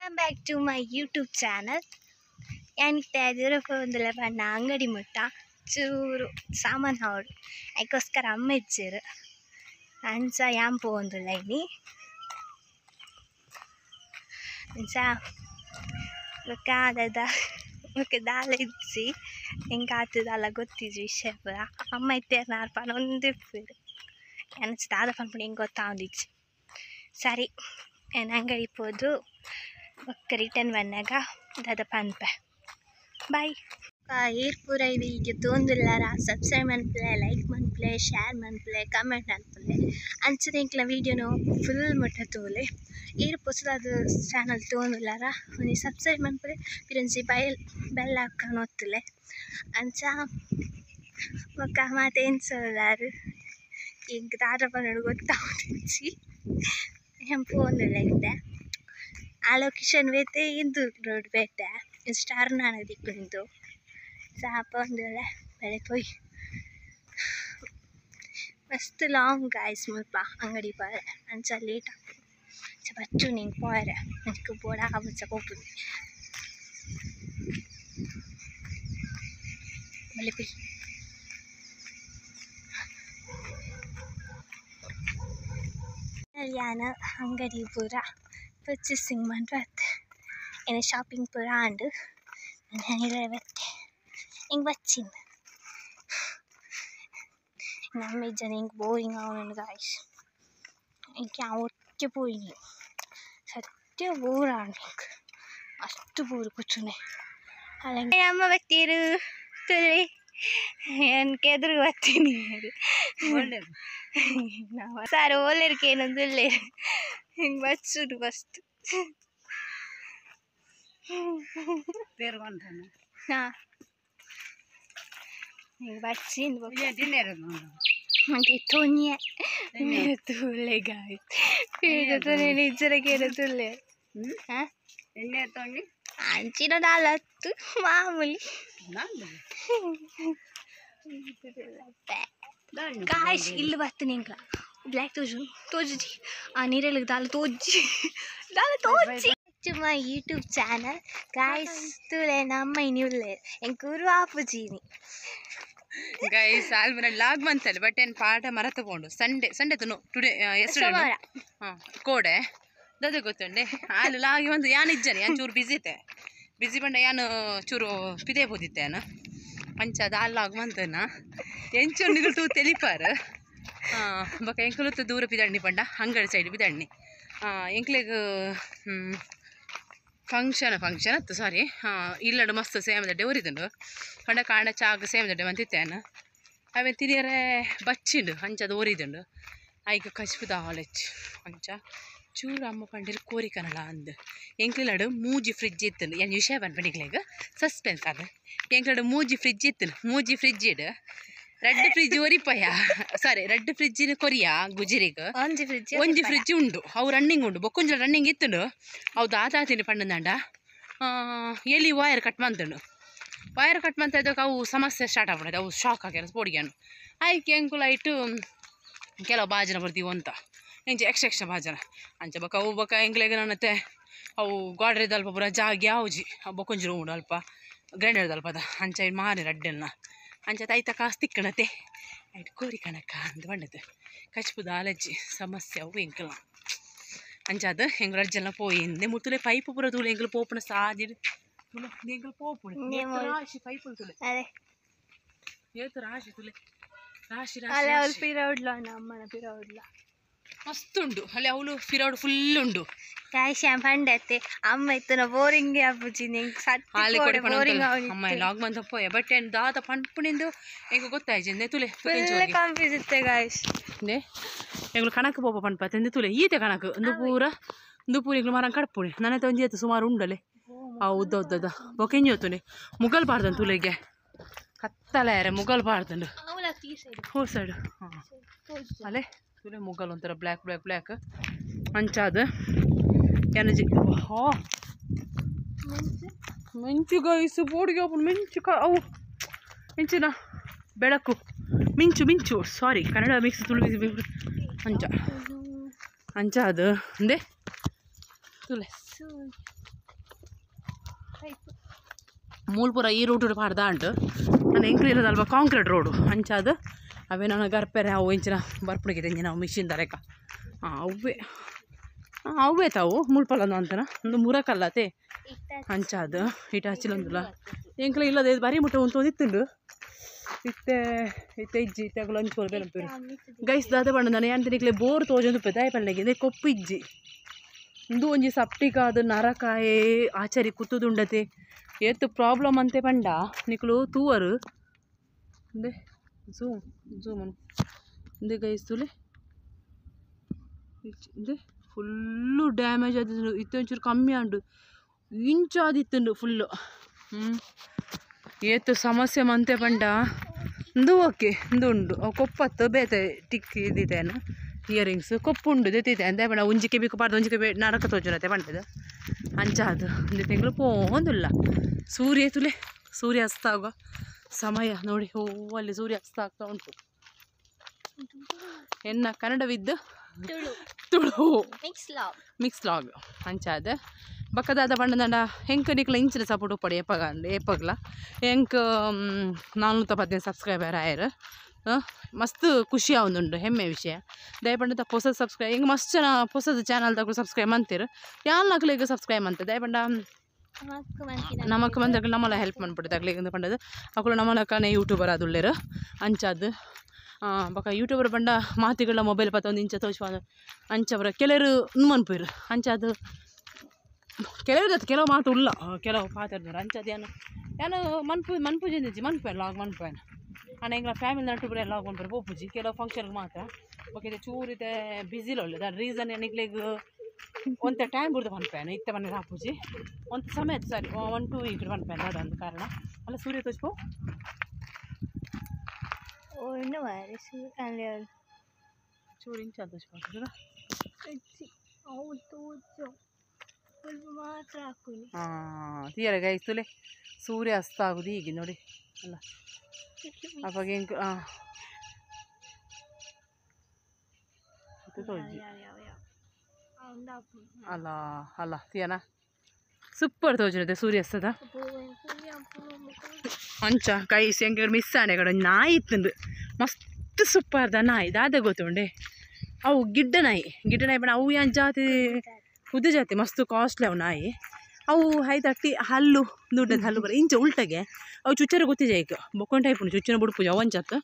Welcome back to my YouTube channel. ಯಾನಿತ್ತೆ ದೂರಪೋಂದುಲ್ಲ ಪಂಡ ಅಂಗಡಿ ಮುಟ್ಟ ಚೂರು ಸಾಮಾನು ಹಾವಡು ಅದಕ್ಕೋಸ್ಕರ ಅಮ್ಮ ಇಜ್ಜೆರ್ ಅಂಚ ಯಾನ್ ಪೋವೊಂದುಲ್ಲ ಇನಿ ಅಂಚ ಬೊಕ್ಕ ದಾದ ಬೊಕ್ಕ ದಾಲ ಇಜ್ಜಿ ಎಂಕ್ ಆತ್ ದಾಲ ಗೊತ್ತಿಜ್ಜಿ ವಿಷಯ ಪೂರ ಅಮ್ಮ ಇತ್ತೆರ್ ನಾರ್ ಪನೊಂದಿಪ್ಪೆರ್ ಯಾನ್ ದಾದ ಪನ್ಪುನ ಎಂಕ್ ಗೊತ್ತಾವೊಂದಿಜ್ಜಿ. ಸರಿ ಯಾನ್ ಅಂಗಡಿ ಪೋದು ಬೊಕ್ಕ ರಿಟರ್ನ್ ಬನ್ನಗ ದಾದ ಪನ್ಪೆ. ಬಾಯ್. ಈರ್ ಪೂರ ಈ ವಿಡಿಯೋ ತೂವೊಂದುಲ್ಲಾರ ಸಬ್ಸ್ಕ್ರೈಬ್ ಮನ್ಪುಲೆ, ಲೈಕ್ ಮನ್ಪುಲೆ, ಶೇರ್ ಮನ್ಪುಲೆ, ಕಮೆಂಟ್ ಮನ್ಪುಲೆ. ಅಂಚನೆ ಎಂಕ್ಲ ವಿಡಿಯೋನು ಫುಲ್ ಮುಟ್ಟ ತೂಲೆ. ಈರ್ ಪೊಸದಾದ್ ಚಾನಲ್ ತೂವೊಂದುಲ್ಲಾರ ಒಂಜಿ ಸಬ್ಸ್ಕ್ರೈಬ್ ಮನ್ಪುಲೆ, ಪಿರೊಂಜಿ ಬೆಲ್ ಐಕಾನ್ ಒತ್ತುಲೆ. ಅಂಚ ಬೊಕ್ಕ ಮಾತ ಎಂಚ ಉಲ್ಲಾರ್ ಎಂಕ್ ದಾದ ಪನೊಡು ಗೊತ್ತಾವೊಂದಿಜ್ಜಿ. ಯಾನ್ ಪೋವೊಂದುಲ್ಲೆ ಇತ್ತೆ. ಆ ಲೊಕೇಶನ್ ಬೇತೆ ಇಂದು ರೋಡ್ ಬೇತೆ ಸ್ಟಾರ್ ನಾನ ದಿಕ್ಕುಂಡು ಪೋವೊಂದುಲ್ಲೆ ಬಲೆ ಪೋಯಿ. ಮಸ್ತ್ ಲಾಂಗ್ ಗಾಯ್ಸ್ ಮುಲ್ಪ ಅಂಗಡಿ ಪೋಯೆರೆ ಅಂಚ ಲೇಟ್ ಆಪುಂಡು. ಅಂಚ ಬಚ್ಚುನಿ ಎಂಕ್ ಪೋಯೆರೆ ಎಂಕ್ ಬೋಡಾವುಜ ಪೋಪುನಿ. ಬಲೆ ಪೋಯಿ. ಯಾನ್ ಅಂಗಡಿ ಪೂರ ಪರ್ಚೇಸಿಂಗ್ ಮನ್ಪತ್ತೆ ಎನ್ನ ಶಾಪಿಂಗ್ ಪೂರ ಆಂಡ್. ಯಾನ್ ಬತ್ತೆ ಎಂಕ್ ಬಚ್ಚಿನ್ ನಮ್ಮ ಇಜ್ಜನ ಎಂಕ್ ಬೋರಿಂಗ್ ಆವೊಂದುಂಡು ಗಾಯ್ಸ್. ಎಂಕ್ ಯಾನ್ ಒಟ್ಟೆ ಪೋಯಿನಿ ಸತ್ಯ ಬೋರ್ ಆಂಡ್ ಎಂಕ್ ಮಸ್ತ್ ಬೋರ್ ಕೂಚುನೆ. ಅಲ್ಲ ಅಮ್ಮ ಬತ್ತೀರು ತುಲೆ ಎಂಕ್ ಎದುರು ಬತ್ತೀನಿ ಸಾರ್ ಓಲೇರ್ಕೆ ಏನೊಂದುಲ್ಲೆರ್ ಹಿಂಗೆ ಬಚ್ಚುಡು ಫಸ್ಟ್. ಹಾಂ ಹಿಂಗೆ ಬಚ್ಚಿಂದು ತೋನಿಯೆ ತೂಲೆ ಗಾಯ್ಸ್ ನಿಜ್ಜರಕ್ಕೆ ತುಲ್ಲೆ ಹಾಂ ಅಂಚಿನ ದಾಲತ್ತು ಮಾಮೂಲಿ. ಗಾಯ್ಸ್ ಇಲ್ಲಿ ಬರ್ತೇನೆ ಎಂಕ್ಲ ಬ್ಲ್ಯಾಕ್ ತೋಜು ತೋಜುಜಿ ಆ ನೀರೆಲ್ಲಿಗೆ ದಾಲ ತೋಜಿ ದಾಲ ತೋಜಿ. To my YouTube channel guys. ತೂಲೆ ನಮ್ಮ ಇನಿ ಉಲ್ಲೆರ್ ಎಂಕ್ ಉರು ಆಪುಜಿನಿ. ಗೈಸ್ ಆಲ್ಮರ ಲಾಗ್ ಮಂತಲ್ಲ ಬಟ್ ಏನು ಪಾಠ ಮರತ ಪೋಂಡು ಸಂಡೇ ಸಂಡೇ ತುನು ಟುಡೇ ಎಸ್ಟರ್ಡೇ ಹಾಂ ಕೋಡೆ ದಾದ ಗೊತ್ತುಂಡೆ ಆಲು ಲಾಗಿ ಒಂದು ಯಾನ್ ಇಜ್ಜನೆ ಯಾನ್ ಚೂರು ಬಿಸಿ ಇತ್ತೆ ಬಿಸಿ ಬಂಡ ಯಾನ್ ಚೂರು ಪಿದೆ ಪೋದಿತ್ತೆ ಯಾನ್ ಅಂಚ ದಾಲ್ ಲಾಗ್ ಮಂತನ ಎಂಚೂರು ನಿಗುಲು ತೂ ತೆಲಿಪಾರ್ ಬೊಕ ಎಂಕುಲು ದೂರ ಪಿದಣ್ಣಿ ಪಂಡ ಅಂಗಡಿ ಸೈಡ್ ಪಿದಣ್ಣಿ ಎಂಕ್ಲೆಗ್ ಫಂಕ್ಷನ್ ಫಂಕ್ಷನ್ ಅತ್ತು ಸಾರಿ ಇಲ್ಲಡು ಮಸ್ತ್ ಸೇಮದಡ್ಡೆ ಒರಿದುಂಡು ಪಂಡ ಕಾಂಡ ಚಾಕ್ ಸೇಮದಡ್ಡೆ ಮಂತಿತ್ತೇನು ಅವೆ ತಿನಿಯರೆ ಬಚ್ಚಿಂಡು ಅಂಚದ ಒರಿದುಂಡು ಐಕ್ ಕಚ್ಪು ದಾಲೆಚ್ಚು ಅಂಚ ಚೂರು ಅಮ್ಮ ಪಂಡಿರು ಕೋರಿ ಕನಲ ಅಂದ್ ಎಂಕ್ಲಡು ಮೂಜಿ ಫ್ರಿಜ್ ಇತ್ತುಂಡು ಯಾನ್ ವಿಷಯ ಪನ್ಪಣಿಗ್ಲೆಗ್ ಸಸ್ಪೆನ್ಸ್ ಅದು ಎಂಕ್ಲಡು ಮೂಜಿ ಫ್ರಿಜ್ ಇತ್ತುಂಡು ಮೂಜಿ ಫ್ರಿಜ್ ಇಡು ರಡ್ಡ್ ಫ್ರಿಜ್ ಒರಿಪಯ ಸಾರಿ ರಡ್ಡ್ ಫ್ರಿಜ್ಜಿನ ಕೊರಿಯ ಗುಜಿರಿಗ್ ಒಂಜಿ ಫ್ರಿಜ್ ಉಂಡು ಅವು ರನ್ನಿಂಗ್ ಉಂಡು ಬೊಕ್ಕೊಂಜಿ ರನ್ನಿಂಗ್ ಇತ್ತುಂಡು ಅವು ದಾದಾತಿನಿ ಪಂಡಂದಾಂಡ ಎಲಿ ವೈರ್ ಕಟ್ ಮಂತುಂಡು ವೈರ್ ಕಟ್ ಮಂತ ಇದ್ದಕ್ಕೆ ಅವು ಸಮಸ್ಯೆ ಸ್ಟಾರ್ಟ್ ಆಗ್ಬಿಡೋದು ಅವು ಶಾಕ್ ಆಗ್ಯಾರ ಪೋಡಿಗ್ಯಾನು ಐಕೆ ಎಂಕುಲ ಇಟ್ಟು ಕೆಲವು ಬಾಜನ ಬರ್ತೀವಿ ಅಂತ ಎಂಚ ಎಕ್ಸ್ಟ್ರಾ ಎಕ್ಸ್ಟ್ರಾ ಬಾಜನ ಅಂಚ ಬೊಕ ಅವು ಬೊಕ ಎಂಕ್ಲೆಗ್ ನನ್ನತ್ತೆ ಅವು ಗೋಡ್ರೆದ ಅಲ್ಪ ಪೂರ ಜಾಗ ಯಾವ್ಜಿ ಅವು ಬೊಕ್ಕೊಂಜಿ ರೂಮ್ ಉಂಡು ಅಲ್ಪ ಗ್ರೈಂಡರ್ದ ಅಲ್ಪದ ಅಂಚ ಮಾರಿ ರಡ್ಡೆಲ್ನ ಅಂಚ ತೈತ ಕಾಸು ತಿಕ್ಕಣತೆ ಐಟ್ ಕೋರಿ ಕಣಕ್ಕ ಅಂದ್ ಪಂಡದು ಕಚ್ಪು ದಾಲಜ್ಜಿ ಸಮಸ್ಯೆ ಅವು ಎಂಕಲ ಅಂಚಾದ ಎಂಕುಲು ಅರ್ಜೆಲ್ಲ ಪೋಯಿ ಇಂದೆ ಮುತ್ತುಲೆ ಪೈಪ್ ಪೂರ ತೂಲೆ ಎಂಕುಲು ಪೋಪುನ ಸಾದಿಡ್ ತುಲೆ ಎಂಕುಲು ಪೋಪುಣೆ ರಾಶಿ ಪೈಪ್ ತುಲೆ ಏತ್ ರಾಶಿ ತುಲೆ ರಾಶಿ ರಾಶಿ ಪಿರೌಡ್ಲ ನಮ್ಮನ ಪಿರೌಡ್ಲ ಮಸ್ತ್ ಉಂಡು ಅಲ್ಲಿ ಅವಳು ಫಿರೌಡ್ ಫುಲ್ ಉಂಡು. ಗಾಯ್ಸ್ ಯಾನ್ ಪಂಡತ್ತೆ ಅಮ್ಮ ಇತ್ತನ ಬೋರಿಂಗ್ ಆಪುಜಿ ಎಂಕ್ ಸತ್ಯ ಬೋರಿಂಗ್ ಅಮ್ಮ ಲಾಗ್ ಮಂತ ಪೋಯ ಬಟ್ ಏನ್ ದಾದ ಪನ್ಪುನಿಂದು ಎಂಕ್ ಗೊತ್ತಾಯ್ಜಿ ನೆ ತುಲೆ ಫುಲ್ ಕನ್ಫ್ಯೂಸ್ ಇತ್ತೆ ಗಾಯ್ಸ್. ನೆ ಎಂಕುಲು ಕಣಕ್ ಪೋಪ ಪನ್ಪತ್ತೆ ಇಂದು ತುಲೆ ಈತೆ ಕಣಕ್ ಇಂದು ಪೂರ ಇಂದು ಪೂರ ಎಂಕುಲು ಮರಂ ಕಡ್ಪುಣಿ ನನತ ಒಂಜಿ ಏತ್ ಸುಮಾರು ಉಂಡಲೆ ಆ ಉದ್ದ ಉದ್ದದ ಬೊಕ ಎಂಜಿ ಒತ್ತುನೆ ಮುಗಲ್ ಪಾಡ್ದನ್ ತುಲೆಗೆ ಕತ್ತಲೆ ಮುಗಲ್ ಪಾಡ್ದಂಡು ಹೋ ಸೈಡ್ ಹಾಂ ಅಲೆ ತುಲೆ ಮುಗಲ್ ಒಂಥರ ಬ್ಲ್ಯಾಕ್ ಬ್ಲ್ಯಾಕ್ ಬ್ಲ್ಯಾಕ್ ಅಂಚಾದ ಎನರ್ಜಿ ಹಾ ಮಿಂಚು ಗೈಸು ಬೋಡಿಗೆ ಆಪುಂಡು ಮಿಂಚು ಅವು ಮಿಂಚಿನ ಬೆಳಕು ಮಿಂಚು ಮಿಂಚು ಸಾರಿ ಕನ್ನಡ ಮಿಕ್ಸ್ ತುಳು ಮಿಕ್ಸ್ ಅಂಚ ಅಂಚ ಅದು ಅಂದೆ ತುಲೆ ಮೂಲ್ಪುರ ಈ ರೂಟು ಪಾಡ್ದ ಉಂಟು ನಾನು ಎಂಕ್ಲು ಇಲ್ಲದಲ್ವ ಕಾಂಕ್ರೀಟ್ ರೋಡು ಅಂಚಾದ ಅವೇ ನಾನು ಗರ್ಪೆರೆ ಅವು ಇಂಚಿನ ಬರ್ಪುಡಿಗೆ ಇಂಚಿನ ಮಿಷಿನ್ ದರೆಕ ಅವೇ ಅವೇ ತಾವು ಮುಲ್ಪಲ್ಲ ಅಂತನ ಒಂದು ಮುರಕಲ್ಲತೆ ಅಂಚಾದ ಇಟ ಹಚ್ಚಿಲೊಂದುಲ್ಲ ಎಂಕ್ಲ ಇಲ್ಲದೆ ಬಾರಿ ಮುಟ್ಟ ಒಂದು ಇತ್ತುಂಡು ಇತ್ತೆ ಇತ್ತೆ ಇಜ್ಜಿ ಇತ್ತೆ ಅಗಲು ಅಂಚೋಲು ಬೇರೆ ಗೈಸ್ ದಾದ ಬಣ್ಣ ನಾನು ಏನು ಬೋರ್ ತೋಜೊಂದು ಪೆದಾಯ ಪಲ್ಲೆಗೆ ಕೊಪ್ಪು ಇಜ್ಜಿ ಇಂದು ಒಂಜಿ ಸಪ್ಟಿಕಾದ ನರಕಾಯೆ ಆಚಾರಿ ಕುತ್ತುದುಂಡತೆ ಏತ್ ಪ್ರಾಬ್ಲಮ್ ಅಂತೆ ಪಂಡ ನಿಕ್ಲು ತೂವರು ಇಂದೆ ಝೂಮ್ ಝೂಮ್ ಇಂದೆ ಗೈಸ್ ತುಲೆ ಇಂದೆ ಫುಲ್ಲು ಡ್ಯಾಮೇಜ್ ಆದಿತ್ತು ಇತ್ತೆ ಒಂಚೂರು ಕಮ್ಮಿ ಆಂಡು ಇಂಚಾದಿತ್ತುಂಡು ಫುಲ್ಲು ಏತ್ ಸಮಸ್ಯೆ ಮಂತೆ ಪಂಡ ಇಂದು ಓಕೆ ಇಂದು ಉಂಡು ಅವು ಕೊಪ್ಪತ್ತು ಬೇತೆ ಟಿಕ್ ಇದ್ದಿತ್ತೇನು ಇಯರಿಂಗ್ಸ್ ಕೊಪ್ಪು ಉಂಡು ದೆತ್ತಿತ್ತೆ ಅಂದೆ ಪಂಡ ಒಂಜಿಕೆ ಬೇಕು ಪಾಡ್ದು ಒಂಜಿಕೆ ಬೇ ನರಕ ತೋಜುನತೆ ಪಂಡದು ಅಂಚಾದು ಒಂದು ತಿಂಗಳು ಪೋಂದುಲ್ಲ ಸೂರ್ಯ ತುಲೆ ಸೂರ್ಯ ಅಸ್ತ ಆಗುವ ಸಮಯ ನೋಡಿ ಹೂವಲ್ಲಿ ಸೂರ್ಯ ಅಸ್ತ ಆಗ್ತಾ ಉಂಟು. ಎನ್ನ ಕನ್ನಡವಿದ್ದು ತುಳು ಮಿಕ್ಸ್ ಲಾಗ್ ಅಂಚಾದ ಬಕ್ಕದಾದ ಬಣ್ಣದಂಡ ಹೆಂಗೆ ನಿಕ್ಲ ಇಂಚಿನ ಸಪೋರ್ಟ್ ಉಪ್ಪಡಿ ಏಪಗ ಏಪಗ್ಲ ಹೆಂಗೆ 415 ಸಬ್ಸ್ಕ್ರೈಬರ್ ಆಯರು ಮಸ್ತ್ ಖುಷಿ ಆವೊಂದುಂಡು ಹೆಮ್ಮೆ ವಿಷಯ. ದಯಪಂಡ ಹೊಸ ಸಬ್ಸ್ಕ್ರೈಬ್ ಹಿಂಗೆ ಮಸ್ತ್ ಜನ ಹೊಸದು ಚಾನಲ್ದಾಗ ಸಬ್ಸ್ಕ್ರೈಬ್ ಅಂತೀರು ಯಾಲ್ನಾಗ್ಲ ಈಗ ಸಬ್ಸ್ಕ್ರೈಬ್ ಅಂತ ದಯಪಂಡ ನಮಕ್ ಬಂದಾಗ ನಮ್ಮಲ್ಲ ಹೆಲ್ಪ್ ಮಾಡ್ಬಿಡುತ್ತೆ ಅಗ್ಲಿಗೆ ಪಂಡದು ಅಕ್ಕಳು ನಮ್ಮಲಕ್ಕನೇ ಯೂಟ್ಯೂಬರ್ ಅದುಳ್ಳೇರು ಅಂಚಾದು ಬೊಕ ಯೂಟ್ಯೂಬರ್ ಪಂಡ ಮಾತಿಗಳ ಮೊಬೈಲ್ ಪತ್ತ ಒಂದು ಇಂಚ ತೋಚ ಅಂಚವರ ಕೆಲವರು ಮನ್ಪುರು ಅಂಚಾದು ಕೆಲವರು ಕೆಲವು ಮಾತು ಉಲ್ಲ ಕೆಲವು ಪಾತಾಡ್ದವ್ರು ಅಂಚಾದು ಏನು ಏನು ಮನ್ಪು ಮನ್ಪುಜಿ ಮನ್ಪೇನು ಲಾಗ್ ಮನ್ಪೇನು ಅಣ್ಣ ಎಂಗ್ಲ ಫ್ಯಾಮಿಲಿ ನಟ್ಟು ಲಾಗ್ ಮನ್ಪುರು ಪೋಪುಜಿ ಕೆಲವು ಫಂಕ್ಷನ್ಗೆ ಮಾತ್ರ ಓಕೆ ಚೂರು ಬ್ಯುಸಿಲ ಒಳ್ಳೆ ರೀಸನ್ ಏನಿಗ್ಲಿಗ್ ಒಂತ ಟೈಮ್ ಬುಡ್ದು ಪನ್ಪೇನು ಇತ್ತೆ ಮನೆ ಆಪುಜಿ ಒಂತ ಸಮಯ ಸರಿ 1 2 ವೀಕ್ ಪನ್ಪೇನು ಅದೊಂದು ಕಾರಣ ಅಲ್ಲ ಸೂರ್ಯ ತೋಚ್ಪೋ ಚೂರು ಇಂಚ ತೋಚ್ಪೋ ಹಾಂ ತೀರ ಗೈಸ್ ತುಲೆ ಸೂರ್ಯ ಅಸ್ತ ಆಗುದು ಹೀಗೆ ನೋಡಿ ಅಲ್ಲ ಅವಾಗ ಹೆಂಗೆ ಹಾಂ ಅಲ್ಲ ಅಲ್ಲ ತೀಯನ ಸೂಪರ್ ತೋಜಿರುತ್ತೆ ಸೂರ್ಯಾಸ್ತದ ಅಂಚ ಕೈಸ್ ಹೆಂಗೆ ಮಿಸ್ ಆನೆ ಕಡೆ ನಾಯಿ ಇತ್ತಂದು ಮಸ್ತ್ ಸೂಪರ್ದ ನಾಯಿ ದಾದ ಗೊತ್ತುಂಡೆ ಅವು ಗಿಡ್ಡ ನಾಯಿ ಗಿಡ್ಡ ನಾಯಿ ಬಣ್ಣ ಅವು ಏನು ಜಾತಿ ಉದ್ದ ಜಾತಿ ಮಸ್ತ್ ಕಾಸ್ಟ್ಲಿ ಅವು ನಾಯಿ ಅವು ಹೈತಟ್ಟಿ ಹಲ್ಲು ದುಡ್ಡದ ಹಲ್ಲು ಬರ ಇಂಚ ಉಲ್ಟಗೆ ಅವು ಚುಚ್ಚರ ಗೊತ್ತಿಜಾಯ್ಕ ಬೊಕ್ಕೊಂಡ ಟೈಪ್ ಚುಚ್ಚನ ಬುಡ್ಪುಜ ಅವು ಅಂಚತ್ತು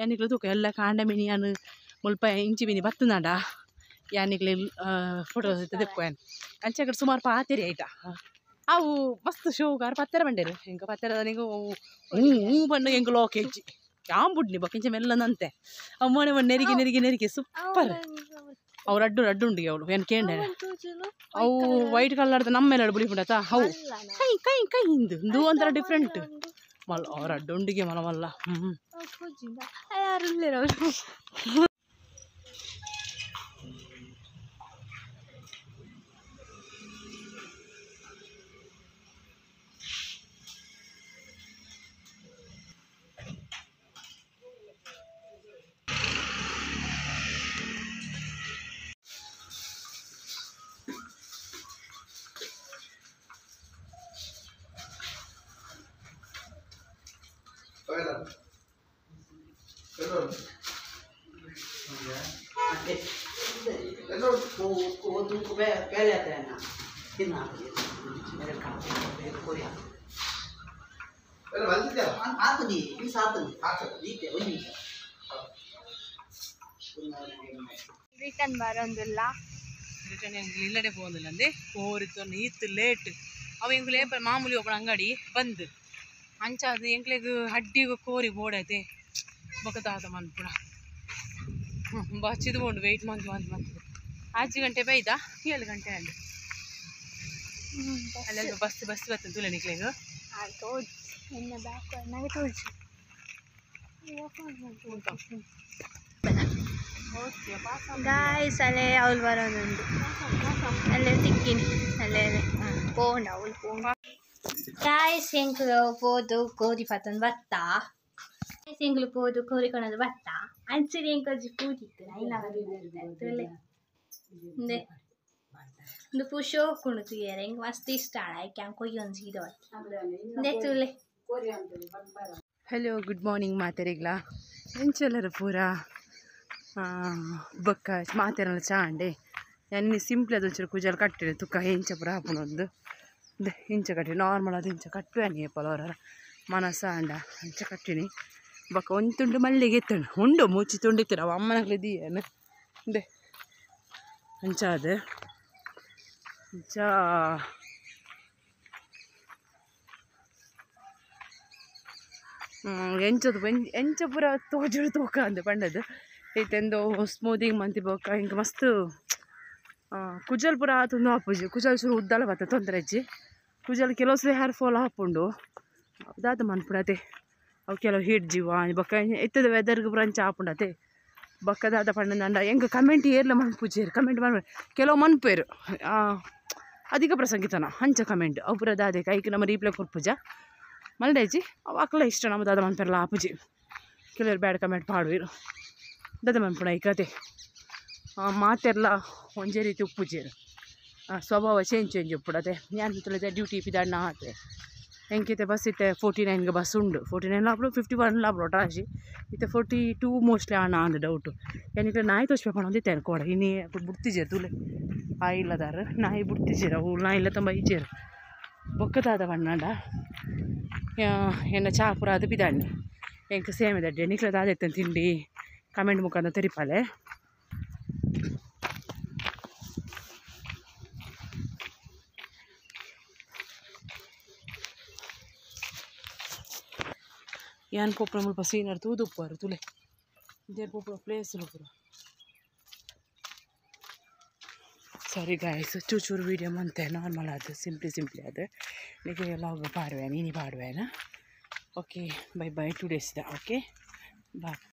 ಯಾನಿಗ್ಲು ತೂಕ ಎಲ್ಲ ಕಾಂಡ ಮೀನಿ ಯಾನು ಮುಲ್ಪ ಇಂಚಿ ಮೀನಿ ಬತ್ತನಾಡ ಯಾನಿಗ್ಲಿ ಫೋಟೋ ತೆಕ್ಕು ಏನು ಅಂಚೆ ಕಡೆ ಸುಮಾರು ಪಾತೆರಿ ಆಯ್ತಾ ಅವು ಮಸ್ತ್ ಶೋಗಾರ ಪತ್ತೆರ ಬಂಡೇರು ಹೆಂಗೆ ಪತ್ತೆರ ನಿಂಗೆ ಹ್ಞೂ ಹ್ಞೂ ಬಣ್ಣ ಹೆಂಗೆ ಲೋಕ ಹೆಚ್ಚಿ ಯಾನ್ ಬುಡ್ನಿ ಬೊಕ್ಕಿಂಚ ಮೆಲ್ಲನಂತೆ ಅವು ಮೊನೆ ಮೊನ್ನೆ ನೆರಿಗೆ ನೆರಿಗೆ ನೆರಿಗೆ ಸೂಪರ್ ಅವು ರಡ್ಡು ರಡ್ಡು ಉಂಡು ಅವಳು ಏನು ಕೇಂಡೆ ಅವು ವೈಟ್ ಕಲರ್ದ ನಮ್ಮ ಮೇಲೆ ಬುಡಿ ಅವು ಕೈ ಕೈ ಕೈ ಹಿಂದು ಇಂದು ಒಂಥರ ಡಿಫ್ರೆಂಟ್ ಮಲ್ಲ ಅವ್ರ ಅಡ್ಡುಂಡಿಗೆ ಮಲ ಮಲ್ಲ ಹ್ಞೂ वो तुमको पहले आता है ना फिर ना मेरे काम कोरिया आतनी सातनी ರಿಟರ್ನ್ ಬರೋದಿಲ್ಲ ರಿಟರ್ನ್ ಇಲ್ಲಡೆ ಪೋಂದಿಲ್ಲ ಅಂದೆ ಕೋರಿತ್ತು ಈತ್ ಲೇಟ್ ಅವ ಎಂಕ್ಲೆ ಮಾಮೂಲಿ ಒಬ್ಬಳ ಅಂಗಡಿ ಬಂದ್ ಅಂಚಾದ ಎಂಕ್ಲೆಗ್ ಅಡ್ಡಿಗೆ ಕೋರಿ ಬೋಡೈತೆ ಬೊಕ ದಾದ ಮನ್ಪುಣ ಬಚ್ಚಿದು ಬೋಂಡು ವೆಯ್ಟ್ ಮಂತ್ ಮಂತ್ ಮಂತ್ 5 ಗಂಟೆ ಬೈದ 7 ಗಂಟೆ ಅಲ್ಲಿ ಅಲ್ಲೆಲ್ಲ ಬಸ್ ಬಸ್ ಬರ್ತದೆ ತುಲೆ ನಿಕ್ಲೆಗ್ ಗಾಯ್ಸ್ ಅಲ್ಲೇ ಅವಳು ಬರೋದುಂಟು ಅಲ್ಲೇ ತಿಕ್ಕಿನಿ ಅಲ್ಲೇ ಪೋಂಡ ಅವಳು ಪೋಂಡ ಗಾಯ್ಸ್ ಎಂಕ್ಲು ಪೋದು ಕೋರಿ ಪತ್ತೊಂದು ಬತ್ತ ಎಂಕ್ಲು ಪೋದು ಕೋರಿ ಕೊನದು ಬತ್ತ ಅಂಚನೆ ಎಂಕಲ್ಜಿ ಪೂತಿತ್ತು ಐನ ತುಲೆ ಒಂದು ಪೂ ಶೋಕುಂಡು ತೂಯೆರೆ ಎಂಕ್ ಮಸ್ತ್ ಇಷ್ಟ ಆಂಡ್ ಐಕ್ ಯಾನ್ ಕೊಯ್ಯೊಂದು ಇಂದೆ ತೂಲೆ. ಹಲೋ ಗುಡ್ ಮಾರ್ನಿಂಗ್ ಮಾತೆರಿಗ್ಲಾ ಎಂಚೆಲ್ಲರು ಪೂರ ಬೊಕ್ಕ ಮಾತೆರಲ್ಲ ಚಾಂಡೆ ಎನ್ನಿ ಸಿಂಪ್ಲಿ ಅದು ಒಂಚೂರು ಕುಜಲ್ ಕಟ್ಟಿದೆ ತುಕ್ಕ ಎಂಚ ಪೂರ ಆಪುಂಡು ಇಂಚ ಕಟ್ಟಿ ನಾರ್ಮಲ್ ಅದು ಇಂಚ ಕಟ್ಟುವೆ ಏಪಲ ಅವರ ಮನಸ್ಸ ಅಂಡ ಅಂಚ ಕಟ್ಟಿನಿ ಬೊಕ್ಕ ಒಂದು ತುಂಡು ಮಲ್ಲಿಗೆ ಎತ್ತಂಡು ಉಂಡು ಮುಚ್ಚಿ ತುಂಡು ಅವ ಅಮ್ಮನಗ್ಲಿ ದೀಯನು ಇಂದೆ ಅಂಚ ಅದು ಅಂಚ ಎಂಚದು ಎಂಚ ಪೂರ ತೋಜುಡು ತೂಕ ಅಂದ್ ಪಂಡದು ಇತ್ತೆಂದೋ ಸ್ಮೂದಿಂಗ್ ಮಂತಿ ಬೊಕ್ಕ ಇಂಕ ಮಸ್ತ್ ಕುಜಲ್ ಪೂರ ಆತುಂದು ಆಪುಜಿ ಕುಜಲ್ ಶುರು ಉದ್ದಲ ಬತ್ತ ತೊಂದರೆ ಇಜ್ಜಿ ಕುಜಲ್ ಕೆಲವು ಸಲ ಹೇರ್ ಫಾಲ್ ಆಪುಂಡು ದಾದ ಮನ್ಪುಡತೆ ಅವು ಕೆಲವು ಹೀಟ್ ಜೀವ ಬೊಕ್ಕ ಇತ್ತದ ವೆದರ್ಗ್ ಪೂರ ಅಂಚ ಆಪುಂಡತೆ ಬೊಕ್ಕ ದಾದ ಪಂಡಂಡ ಎಂಕ್ ಕಮೆಂಟ್ ಏರ್ಲ ಮನ್ಪುಜೆರ್ ಕಮೆಂಟ್ ಮನ್ಪು ಕೆಲವು ಮನ್ಪೇರು ಅಧಿಕ ಪ್ರಸಂಗಿತನ ಅಂಚ ಕಮೆಂಟ್ ಅವು ಪೂರ ದಾದೆ ಐಕ್ ನಮ್ಮ ರೀಪ್ಲೈ ಕೊರ್ಪುಜ ಮಲ್ಡೇಜಿ ಅವು ಅಕ್ಲ ಇಷ್ಟ ನಮ್ಮ ದಾದ ಮನ್ಪೆರ್ಲ ಆಪುಜಿ ಕೆಲವರು ಬ್ಯಾಡ್ ಕಮೆಂಟ್ ಪಾಡುವೆರು ದಾದ ಮನ್ಪುಣ ಈ ಕತೆ ಮಾತೆರ್ಲ ಒಂಜೇ ರೀತಿ ಉಪ್ಪುಜೆರ್ ಸ್ವಭಾವ ಚೇಂಜ್ ಚೇಂಜ್ ಉಪ್ಪುಡತೆ ಯಾನ್ ತುಳಿದೆ ಡ್ಯೂಟಿ ಪಿದಾಡ್ನ ಆತೆ ಎಂಕಿತೆ ಬಸ್ ಇತ್ತೆ 49ಗೆ ಬಸ್ ಉಂಡು 49 ಲಾಪುಡು 51 ಲಾಪುಡು ಒಟ್ರಾಶಿ ಇತ್ತೆ 42 ಮೋಸ್ಟ್ಲಿ ಆಣ ಅಂದ್ ಡೌಟು ಯಾನಿಕ್ಲೆ ನಾಯಿ ತೋಚ್ಪೆ ಪಣೊಂದಿತ್ತೇನೆ ಕೋಡ ಇನಿ ಬುಡ್ತಿಜೆರ್ ತೂಲೆ ಆ ಇಲ್ಲದಾರ್ ನಾಯಿ ಬುಡ್ತಿಜೆರ್ ಅವು ನಾಯಿ ಇಲ್ಲ ತುಂಬ ಇಜ್ಜೆರ್ ಬೊಕ್ಕ ದಾದ ಪಂಡ ಎನ್ನ ಚಾ ಪೂರ ಅದು ಪಿದಾಡ್ನಿ ಎಂಕ್ ಸೇಮೆ ದಡ್ಡೆ ನಿಕ್ಲೆ ದಾದ ಇತ್ತೇನೆ ತಿಂಡಿ ಕಮೆಂಟ್ ಮುಖಾಂತರ ತೆರಿಪಾಲೆ. ಯಾನ್ ಪೋಪುನ ಮುಲ್ಪ ಸೀನರ್ ತೂದುಪ್ಪರು ತುಲೆ ಇಂದೇರ್ ಪೋಪುನ ಪ್ಲೇಸ್ ಪೂರ. ಸಾರಿ ಗಾಯ್ಸ್ ಚೂರು ಚೂರು ವೀಡಿಯೋ ಮಂತೆ ನಾರ್ಮಲ್ ಅದು ಸಿಂಪ್ಲಿ ಸಿಂಪ್ಲಿ ಅದು ನಿಮಗೆ ಲಾಗ್ ಪಾಡುವೇನ ಇನಿ ಪಾಡುವೇನ. Okay bye bye 2 days okay boy.